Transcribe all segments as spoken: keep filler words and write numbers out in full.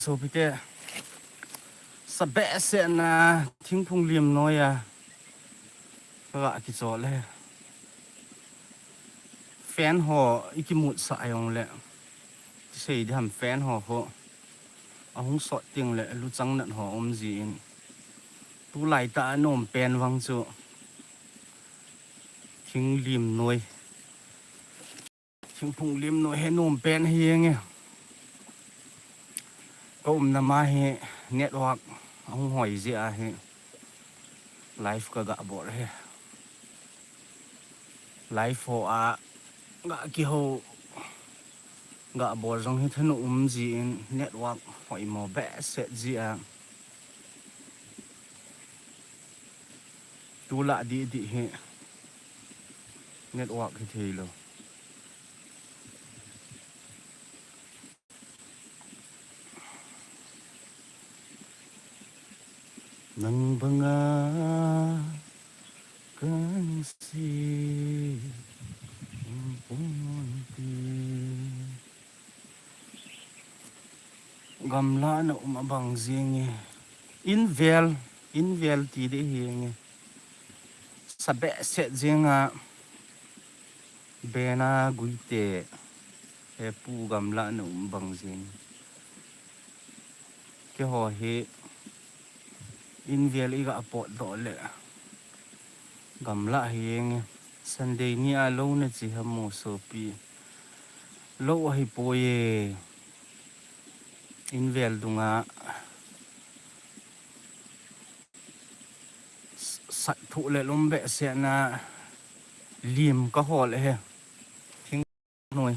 sopite, sa behseh na thingphung lim noiya kaga kichol e. Fan ho ikimutsah jongle, kisei diham, fan ho ho ahung sot tengle luchang nat ho um jin, tulai tah a nom pen vang chu thing lim noi, thingphung lim noi hi nom pen hi jeng e. Ka umna ma hi network ahung hoi jeh ahi live kaga bol hi. Live ho a ga kihou, ga bol jong hi thanom um jin, network hoimo behseh jeh a tulai didi hi network hi theilou. Nang banga kanungse ponte. Gamlah na um abang jeng e. Invel, invel ti ding hi jeng e. Sa behseh jeng a bena guite, hepu, gamlah na um bang jeng. Keiho hi invel iga potdoh le gamlah hi jeng e. Sunday ni a lou nache ham o sopi? Lou ahipoi e. Invel dunga sat thuh le lum behseh na lim kahol e. Thing noi.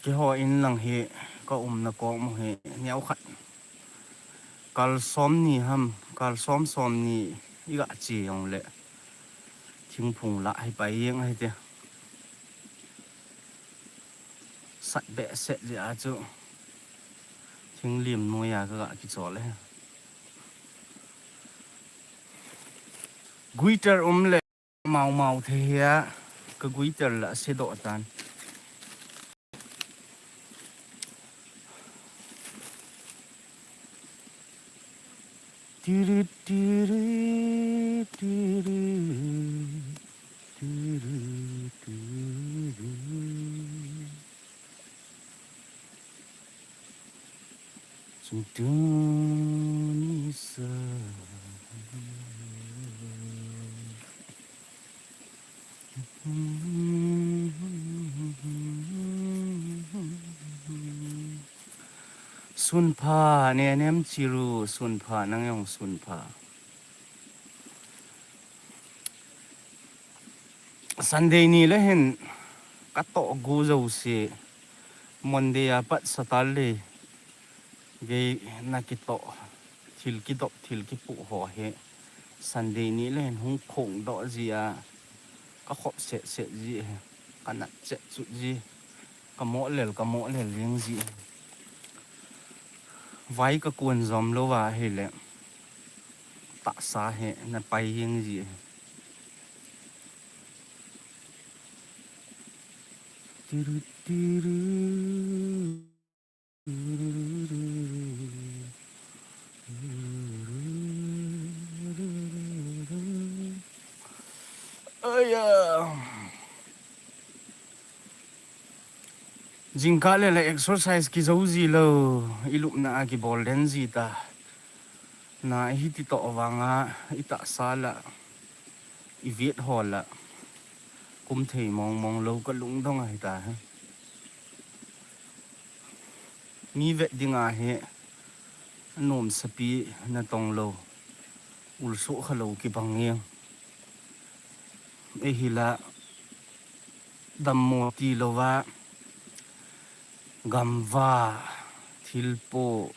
Keiho in lang hi, ka umna kom u hi neokhat kal somni ham, kal som somni iga che jongle thingphung lah hi pai jeng ahite. Sat behseh jeh a chu thing lim noiya kaga kichol e. Guitar um le maumau thei hia, ka guitar la sedoh tan. Tiru, tiru, tiru, tiru, tiru. Chung tuni sa. Sunpha, Nenem Chiru, sunpha, nang jong sunpha. Sunday ni le hin katoh gu jouse, Monday a pat Saturday gei nakitoh, thil kidop, thil kipoh ho hi Sunday ni le hin hung khongdoh ji a, kakhop setset ji hi, kanat chetchut ji, kamohlel, kamohlel jeng ji hi. Vai kakon jom louva ahile tahsa hi napai jeng ji hi. Tiru, tiru. Aya. Jingkah le la exercise kijou ji lou, ilupna a kibol den ji ta. Na ihi ti toh vanga, itahsa la, ivet ho la, kum thei mongmong lou kalungdong ahi ta hi. Mi vet dinga hi anomsapi natong lou, ulsoh kha lou kibang e. Eihila dammo tilouva, gamva, thilpoh,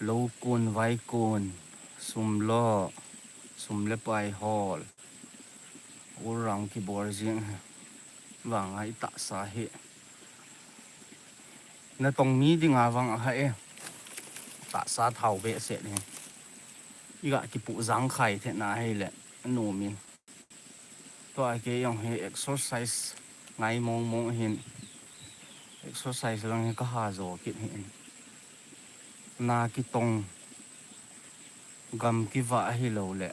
loukon, vaikon, sum lo, sum le pai hol, ulrang kibol jing vanga itahsa hi natong mi dinga vang ahi e. Tahsa thao behseh ding. Iga kipuh jangkhai thei na hile anom in. Tua kei jong hi exercise ngai mongmong hin. Exercise lang hi kaha jo kit hi. Na kitong, gam kivah ahilou le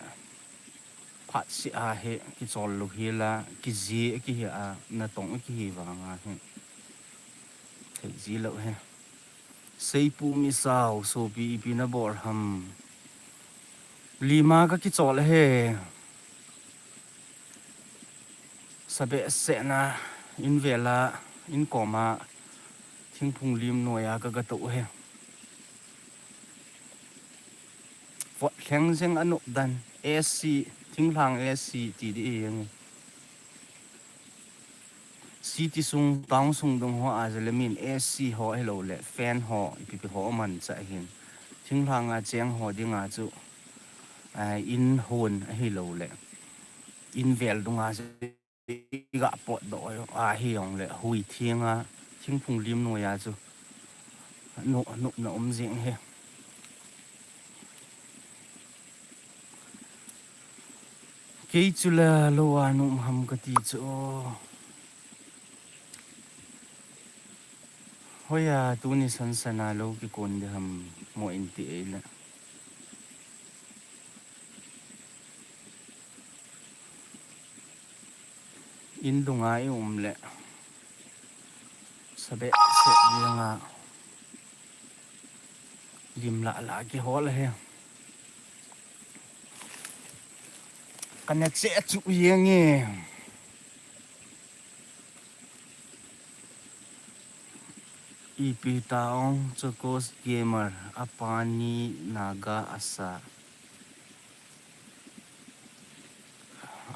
phatseh a hi kichol lou hi la, kiji kihi a, natong kihi vang a hi. Thei ji lou hi. Seipu Misao, sopi ipi nabol ham. Lima kakichol hi. Sabeh sehna, in vela, in koma, thingphung lim noiya kagatoh hi. Vot lheng jeng anop dan, A C, thinglhang A C ti di hi jeng. City sung, town sung dung ho a jele min A C ho hilou le, fan ho, ipi pi ho manchah hin. Thinglhang a cheng ho dinga chu, ah, in hon ahilou le. In vel dunga chu iga potdoh ahi jong le, hui thinga, thingphung lim noiya chu. Nu, nupna um jing hi. Kei chu la lou a num ham kati chu. Hoiya, tuni sansana lou kikon di ham mo in ti ei le. In dunga i um le. Sabeh seh dinga. Lim lah lah kihol hi. Kana che chu jeng e. Ipi ta ong Chocos Gamer, apani naga asa.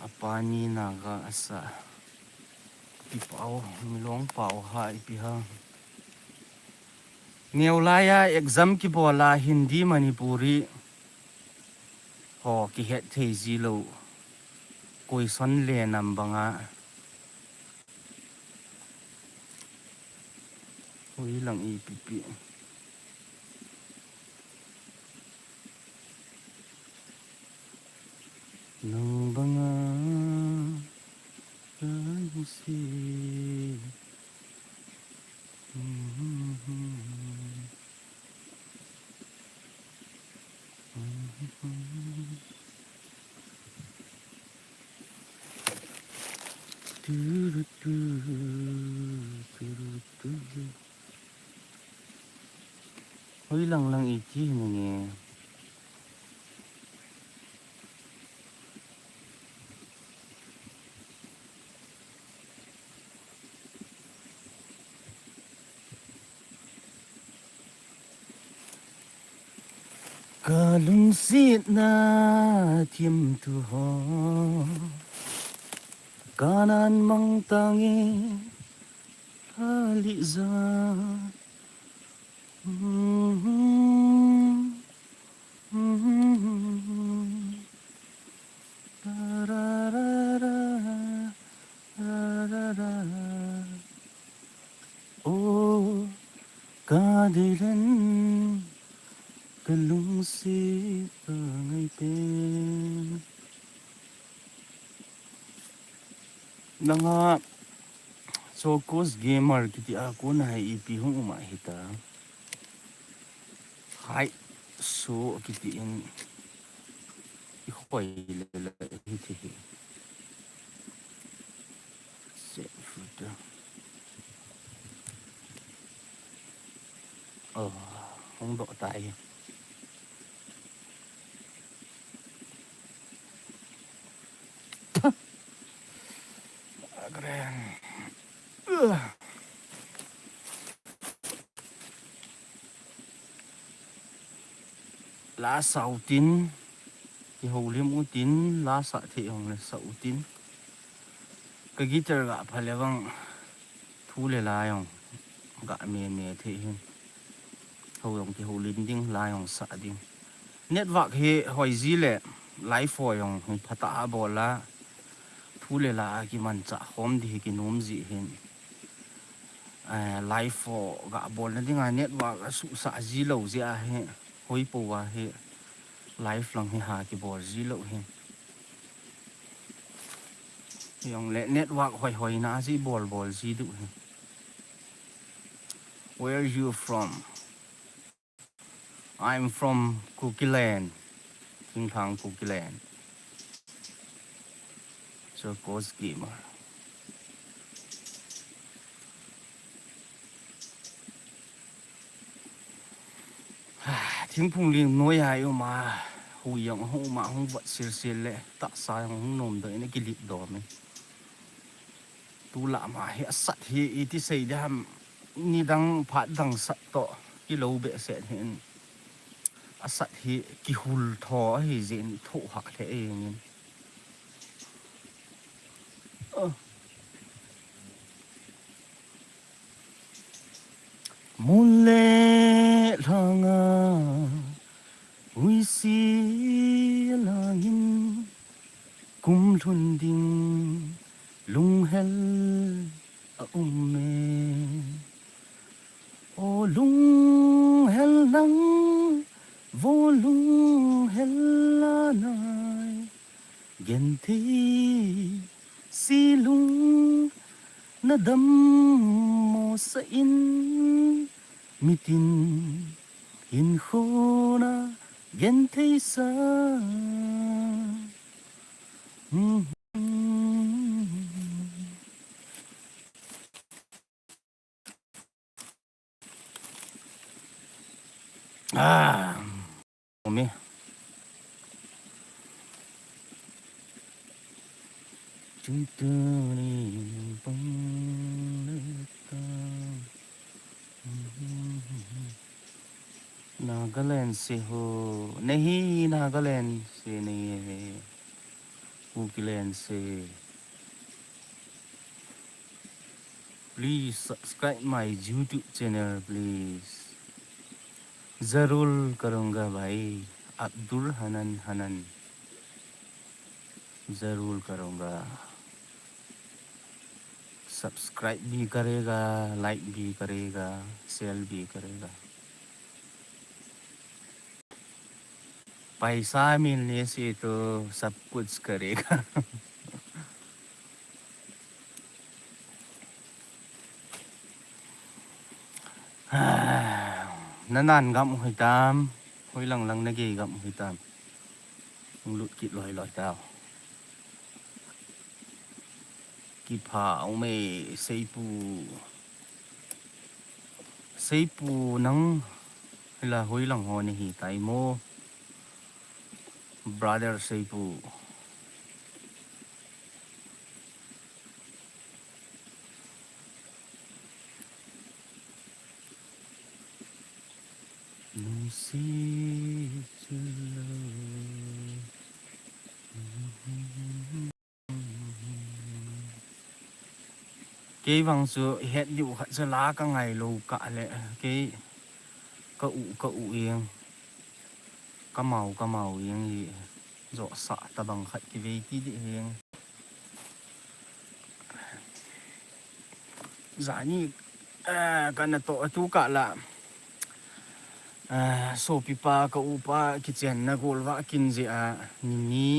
Apani naga asa. Ipi pao, milong pao ha, ipi ha. Neo laiya exam kibola Hindi, Manipuri ho kihet thei ji lou. Question le nam banga. Hoilang ipi pi. Nang banga kahi si. Hoilang lang iti hi nge. Kalungsetna thimthu ho, kanan mangtange lhalih ja. O, kadeilen, kalungset kangai pen. Nanga Chocos Gamer kiti a kona hi ipi hung um a hita. Hai, so kiti in i khoi le le hiti hi. Set photo. Oh, hung doh tai. Agren. La sa utin, i houlim utin, la sa thei hong le sa utin. Ka guitar ga pha le vang thu le la jong ga me me thei hin. Hou jong ki houlim ding, la jong sa ding. Network hi hoi ji le live ho jong hung phatah a bol a. Thu le la a kimanchah khom di hi kinom ji hin. Eh, live ho ga bolna dinga network a suhsah ji lou jeh a hi, hoi po a hi, live lang hi ha kibol ji lou hi. Jong le network hoi hoi na ji bol bol ji diu hi. Where you from? I'm from Kukiland. Thingthang Kukiland. So Ghost Gamer. Thingphung ling noi a i um a, hui jong hung um a, hung vot silsil le, tahsa jong hung nom doh in, akilip doh min. Tulai ma hi asat hi iti sei ding ham, nidang phat dang sat toh kilou behseh hin, asat hi kihul tho ahi jeh in thoh hah lheh e ngin. Mun le lhanga huisi langin, kum lhun ding lunghel a um e. O lunghel nang, vo lunghel a nai, genthei si lung na dammo sa in, mitin hinkho na genthei sa. Ah, umi. Tum tum ni pang le ta. Nagaland se ho, nahi, Nagaland se nahi hai, Kukiland se. Please subscribe my YouTube channel, please. जरूर करूँगा भाई, अब्दुल हनन हनन। जरूर करूँगा। Subscribe भी करेगा, like भी करेगा, share भी करेगा। पैसा मिलने से तो सब कुछ करेगा। Nanan gam u hitam, hoilang lang nagei gam u hitam. Hung lut kit loi loi tau. Kipha ume, Seipu. Seipu nang hila hoilang ho nahi tai mo. Brother Seipu. Nungsi chulou. Kei vang chu het diu khat chu la ka ngai lou kah le, kei ka u, ka u eng, ka mau, ka mau eng hi, jo sa tabang khat kivei ti di eng. Jani, eh, ka natoh a tu kah la, eh, sopipa ka upa kichenna gol va kin jeh a, ni ni,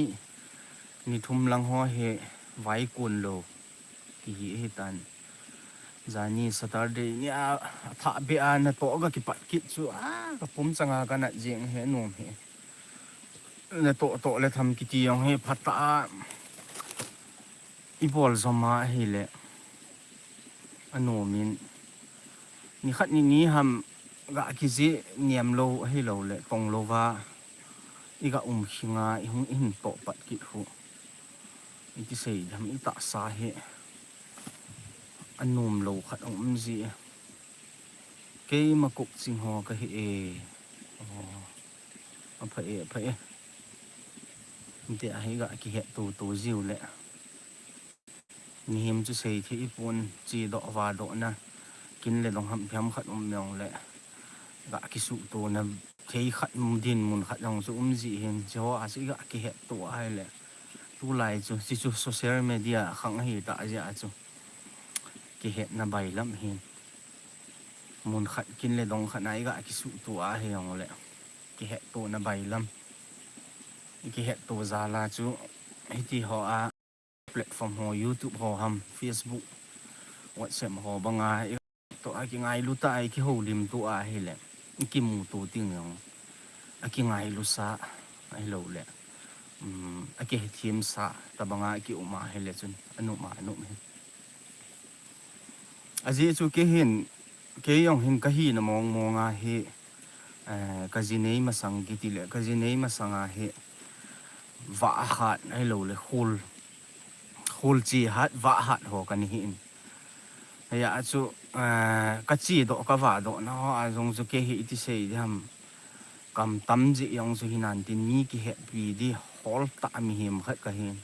ni thum lang ho hi vai kun lou kihi ahi tan. Jani Saturday ni a, athah beh a natoh ka kipat kit chu, a, ka pum chang a ka nat jeng hi, anom hi. Natoh toh le tham kiti jong hi phatah a i bol jom a ahile, anom in, ni khat ni ni ham ga kijih niam lou ahilou le tong lou va i ga um khing a, i hung, i hin toh pat kit u. Iti sei dam, i tahsa hi anom lou khat a um ji e. Keima Kukching ho ka hi e. Oh, apha e, apha e. Hiti a hi ga kihet to to jiu le. Mihem chu sei thei pon, chedoh vadoh na. Kin le dong ham phiam khat um jong le, ga kisuhto na thei khat, dinmun khat jong chu um ji hin, hiche ho a chu i ga kihetto ahile. Tulai chu, hiche chu social media khang ahi tah jeh a chu kihetna bailam hin. Mun khat kin le dong khat na i ga kisuhto ahi jong le, kihetto na bailam. I kihetto jal a chu, hiti ho a, platform ho, YouTube ho ham, Facebook, WhatsApp ho banga i toh akingailu ta, akihoulim tu ahile, kimuto ding jong akingailu sa, ahilouleh, um, akihethemsa tabanga kium ahile chun anom a anom hi. Ajeh chu kei hin, kei jong hin kahina mong mong a hi, eh, kajinei masang kiti le, kajinei masang a hi vah hat ahilouleh khol, kholche hat, vah hat ho kana hi in. Hijeh a chu, eh, kachedoh, kavahdoh na ho a jong chu kei hi iti sei diham, kam tam jeh jong chu hinan tin mi kihetpi di hol tah mihem khat kahin.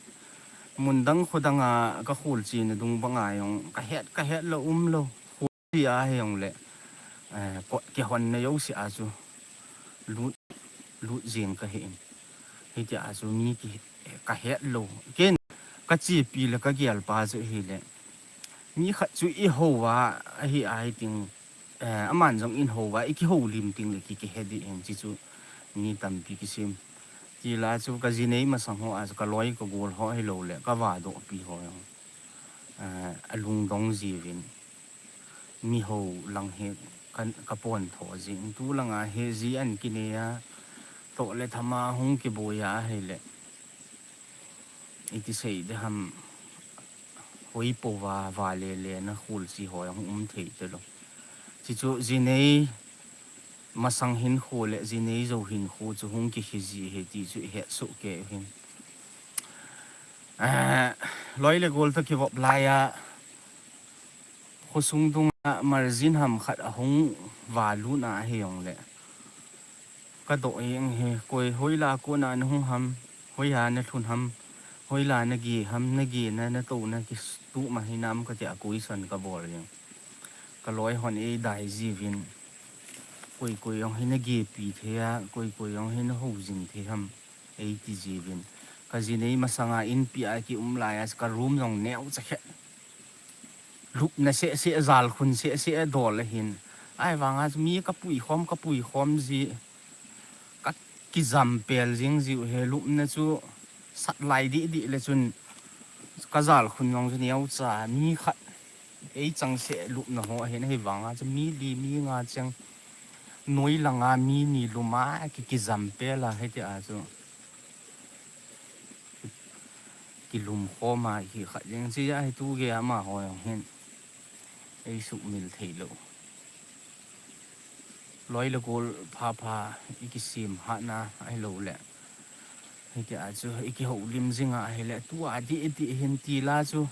Mun dang kho dang a kakholche na dung banga jong kahet, kahet lou umlou. Kholche ahi jongle, eh, kot kihonna jouse a chu lut, lut jeng kahi in. Hitia chu mi ki, kahet lou. Ken kachepi le kagelpa chu hile, mi khat chu ihou a, ahi, ahi ting, eh, aman jong eihou a, ikihoulim ting le ki, kihe ding ahi, chi chu mi tampi kisem. Tila chu kajinei masang ho a chu kaloi kagol ho ahilouleh kavahdohpi ho jong, eh, alungdong jiuvin, mihou lang hi ka, kapontho jing. Tu langa hi ji ahin kinei a, toh le tham a hung kiboi a ahile, iti sei diham, hoipouva, valele na kholche ho jong um thei talou. Chi chu jinei masang hinkho le jinei jou hinkho chu hung kikhi ji ahi ti chu ihetsoh kei u hin. Eh, loi le gol toh kivop lai a, khosung dunga margin ham khat ahung valut na ahi jongle, kadoh jeng hi, koi hoila kona nahung ham, hoiya nalhun ham, hoila nage ham, nagena, natouna kitup ma hinam katia question kabol jeng. Kaloi hon eidai jiuvin, koi koi jong hi nagepi thei a, koi koi jong hi nahou jing thei ham, eiti jiuvin. Kajinei masanga inpi a kium lai a chu ka room jong neocha khe. Lupna seh seh, jalkhun seh seh dol ahin. Ahivanga chu mi kapui khom, kapui khom ji, kakijam pel jing jiu hi. Lupna chu sat lai dih dih le chun kajalkhun jong chu neocha, mi khat eichangseh lupna ho ahin, ahivanga chu mi li mi nga cheng noi langa mi ni lum a ki, kijam pel a hitia chu kilum khom a hi khat jeng chi ahi. Tu gei amaho jong hin eisuhmil theilou. Loi le gol phapha ikisem hatna ahilouleh, hitia chu ikihoulim jing a ahile, tua dih dih hin tila chu.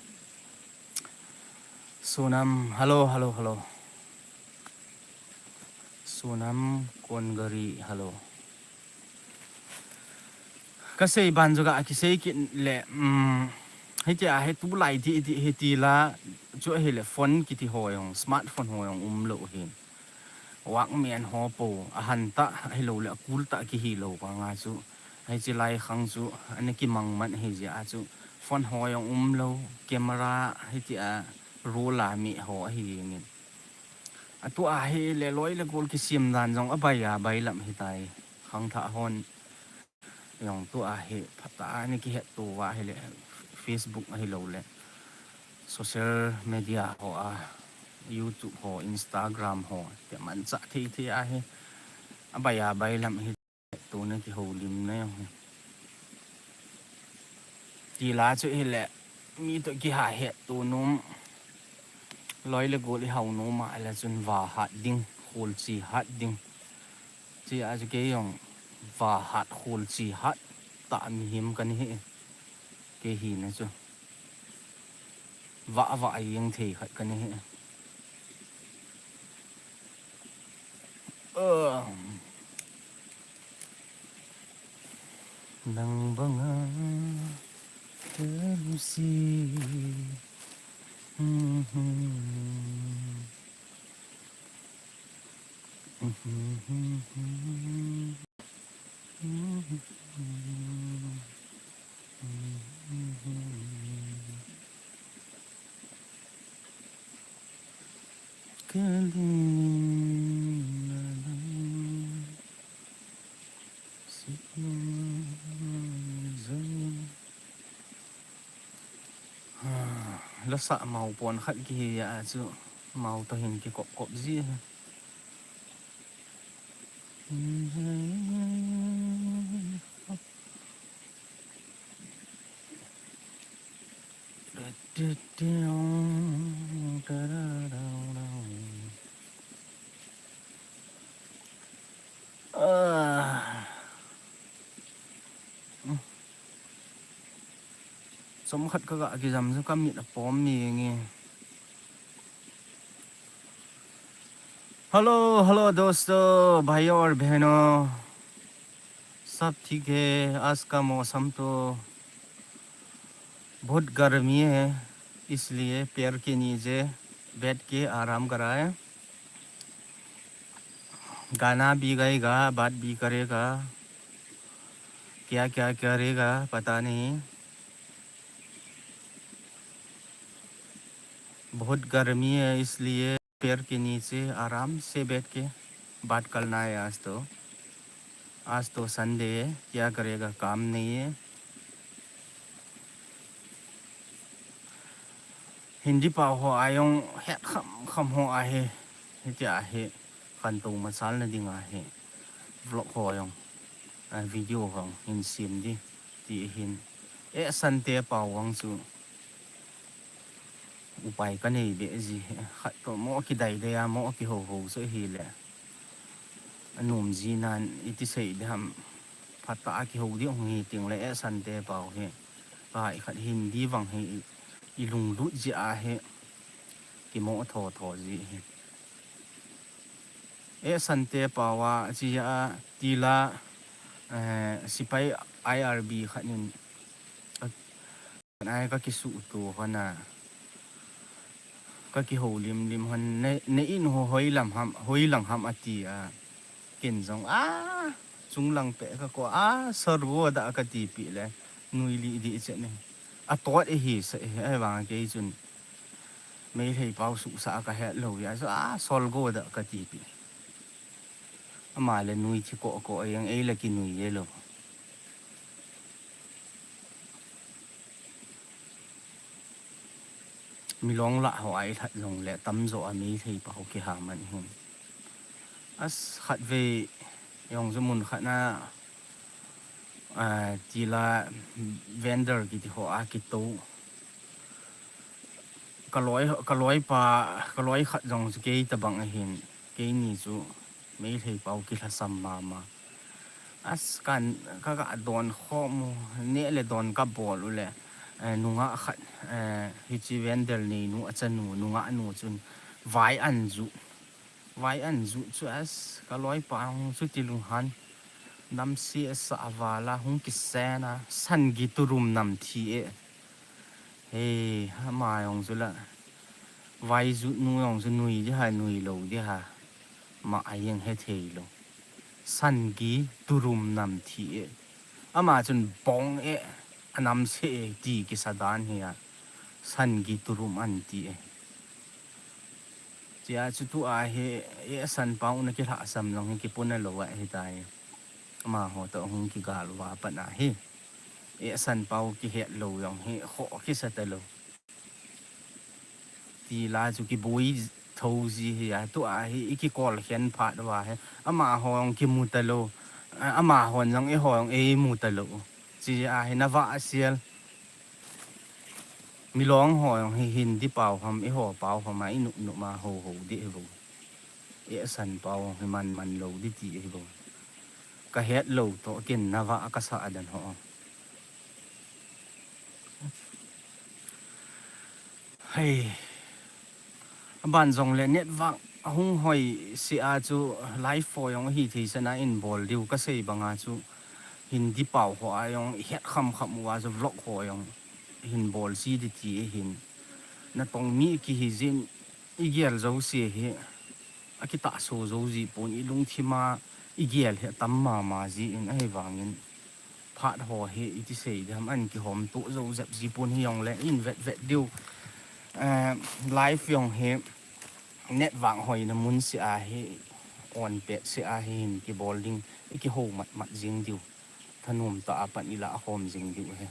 Sonam, hello, hello, hello. Sonam Kongari, hello. Kasei ban chu ga kisei kit le, um, hitia hi tulai dih dih hi tila chu ahile phone kiti ho jong, smartphone ho jong umlou hin. Walkman ho po, ahantah ahilouleh akultah kihilou vanga chu, hiche lai khang chu ana kimang man ahijeh a chu, phone ho jong umlou, camera hitia roll a mi ho ahi jengin. Atua hile loi le gol kisem dan jong abai a bailam hitai. Khangthah hon jong tua hi phatah a ana kihetto uva ahile, Facebook ahilouleh social media ho a, YouTube ho, Instagram ho, ti manchah thei thei ahi, abai a bailam hi hettona kihoulimna jong hi. Tila chu hile, mi toh kiha hetto nom, loi le gol ihao nom a ahile chun vah hat ding, kholche hat ding. Chia chu kei jong vah hat, kholche hat tah mihem kana hi. Kei hina chu vah vah jeng thei khat kana hi. Nang banga kalusi. Lasa mau pon khat kihi a chu. Mao to hin kikop kop ji. Ah. Chomkhat ka ga kijam chu ka mit a pom mi nge. Hello, hello दोस्तों, भाइयों और बहनों, सब ठीक है? आज का मौसम तो बहुत गर्मी है, इसलिए पेड़ के नीचे बैठ के आराम कर रहा है। गाना भी गाएगा, बात भी करेगा, क्या क्या करेगा पता नहीं। बहुत गर्मी है, इसलिए पेड़ के नीचे आराम से बैठ के बात करना है आज तो। आज तो संडे है, क्या करेगा, काम नहीं है। Hindi pao ho a jong het kham kham ho ahi, hitia hi khantou masalna ding ahi, vlog ho jong, a, video ho jong hin sem di ti hin. Ehsan te pao vang chu upai ka nei beh ji, khat to mo kidai dei a, mo kiho ho chu hile. Anom ji nan iti sei diham, phatah a kiho ding hi ting le, ehsan te pao hi ka hai khat Hindi vang hi i, i lunglut ji ahi, kimo tho tho ji hi. Ehsan te pao a chi a tila, eh, sipai I R B khat nin, ai ka kisuh tu hon a, ka kiho lim lim hon, ne, ne in ho hoi lam ham, hoi lang ham ati a. Ken jong a, chung lang pe ka ko a, sorgo da ka ti pi le, nui li di che ne. A tot e hi se, e vang kei chun. Meitei pao suhsa ka het lou a, so a, sorgo da ka ti pi. Ama le nui thi ko ko, ei le kinui e lou. Milong lah ho a i lhat jong le tamjo a Meitei pao kiha man hin. As khat ve jong chu mun khat na, a, tila vendor kiti ho a kito. Ka loi, ka loi pa, ka loi khat jong chu kei tabang ahin, keini chu Meitei pao kilhasam mama. As kan, ka ga don khom u, neh le don ka bol u le, eh, nungah khat, eh, hichi vendor neinu a chanu, nungah nu chun vai an ju. Vai an ju chu as, ka loi pa hung chu ti lunghan. Namse sa vala hung kisen a, san gi turum nam thi e. Hei, ama jong chu la. Vai ju nu jong chu nui di ha, nui lou di ha. Ma a jeng he thei lou. San gi turum nam thi e. Ama chun bong e, a namse e, ti kisa dan hi a. San gi turum an ti e. Chia chu tu a hi, ehsan pao na kilhasam jong hi kipuna lou a hi tai. Amaho to hung kigal uva pat a hi. Ehsan pao kihet lou jong hi, kho kisa ta lou. Tila chu kiboi tho ji hi a, tu a hi, i kikol khen phat uva hi. Amaho jong kimu ta lou. A, amahon jong eiho jong eimu ta lou. Chi a hi na va a sial. Milong ho jong hi Hindi pao ham, eiho pao ham a, i nup nup ma ho ho di hi vo. Ehsan pao jong hi man man lou di ti hi vo. Ka het lou to ken na va ka sa a dan ho. Hei. Aban jong le network ahung hoi si a chu live fo jong hi thei sana in bol diu ka sei banga chu Hindi pao ho a jong het kham kham uva chu vlog ho jong hin bol si di ti hin. Na tong mi kihi jin i gel jo si hi. A kitah so jo ji pon i lungthim a i gel hi tam mama ji in ahi vangin. Phat ho hi iti sei diham an kihom to jo jep ji pon hi jong le in vet vet diu. Eh, live jong hi network hoi na mun si a hi on pet si a hi hin kibol ding i kiho mat mat jing diu. Thanom ta a pan i la hom jing diu hi.